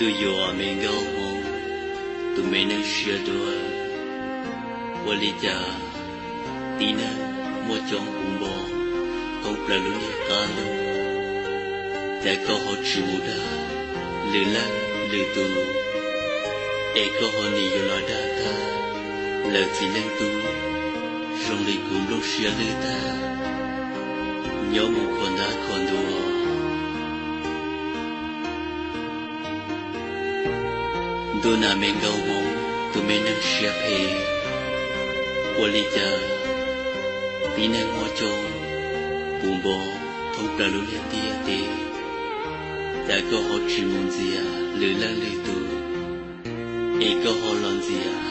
Ntuj yuav me nkauj hmoob, tus me neeg siab dua, ua li cas tib neeg muaj coob puv npo thoob plaws lub niag qab ntuj. Cas koj ho tsis mus dag lwm leej lwm tus, es koj ho nim yuav los dag tag lawv txiv leej tub, zoo li kuv nplooj siab lwj tag, nyob mus khuam ntab khuam ntua. Ntuj nas me nkauj hmoob, tus me neeg siab phem, ua li cas tib neeg muaj coob puv npo thoob plaws lub niag ntiaj teb, cas koj ho tsis mus ntxias lwm leej lwm tus, es koj ho los ntxias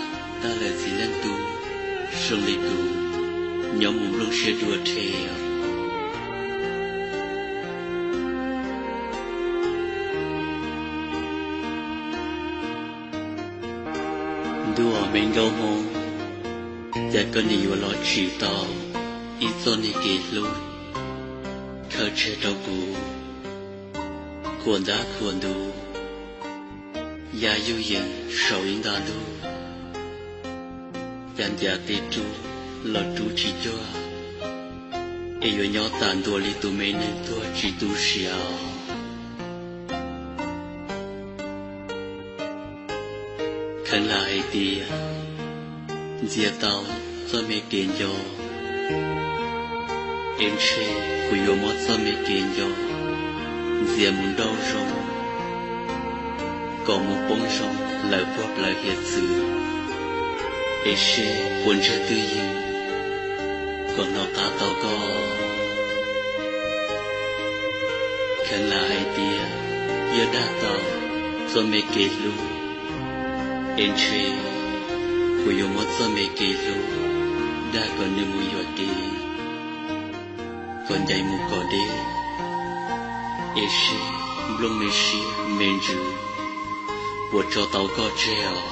tag lawv txiv leej tub, zoo li kuv nyob mus nplooj siab dua rhe. Ntuj me nkauj hmoob, cas koj nim yuav los tsim tau ib txoj niag kev hlub khaws tseg rau kuv khuam ntab khuam ntua, ya yuj yees saum ib nta ntuj. Cas ncav tes rub los rub tsis cuag, es yuav nyob tas ntua li tus me neeg tuag tsis tu siav os. Kheev lam hais tias ntxias tau txoj me kev nco, es ntshe kuv yuav muab txoj me kev nco ntxias mus nrauj zoo, kom mus poob zoo lawm puag plaws hiav txwv, es seb puas ntseg twj ywm kom hnov qab tau koj. Kheev lam hais tias yog dag tau txoj me kev hlub, es ntshe kuv yuav muab txoj me kev hlub dag kom nws mus yuam kev, kom ncaim mus kom deb, es seb nplooj me siab me ntsws puas tso tau koj tseg os.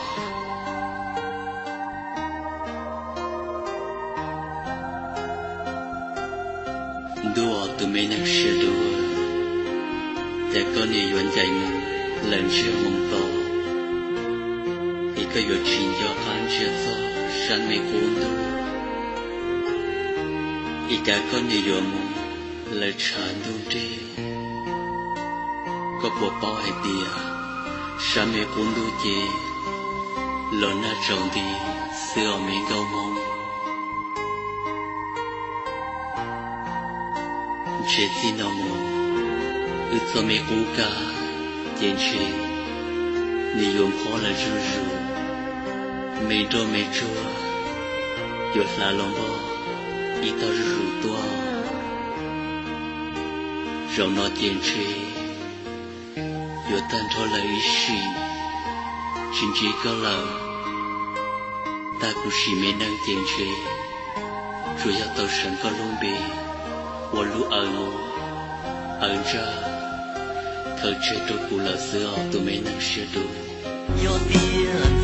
Ntuj tus me neeg siab dua, cas koj nim yuav ncaim mus lawm ntsiag moo to, es koj yuav tsis nco qab ntsia txog sab me qub ntuj, es cas koj nim yuav mus lawm tshav ntuj nrig. Koj puas paub hais tias sab me qub ntuj ces los nag tsaus nti xwb os me nkauj hmoob. Ntshe txij no mus wb txoj me qub kab ces ntshe nws yuav nphob lawm zuj zus, me nroj me tsuag yuav hlav los npog ib tog zuj zus tuaj. Zaum no ces ntshe yuav tag nrho lawm ib sim, tsis ntsib koj lawm, tag kuv sim me neej ces ntshe tsuas yog tau seev koj lub npe ua lub aws mob aws ntsaj khaws tseg rau kuv lawm xwb os tus me neeg siab dua. Yog tias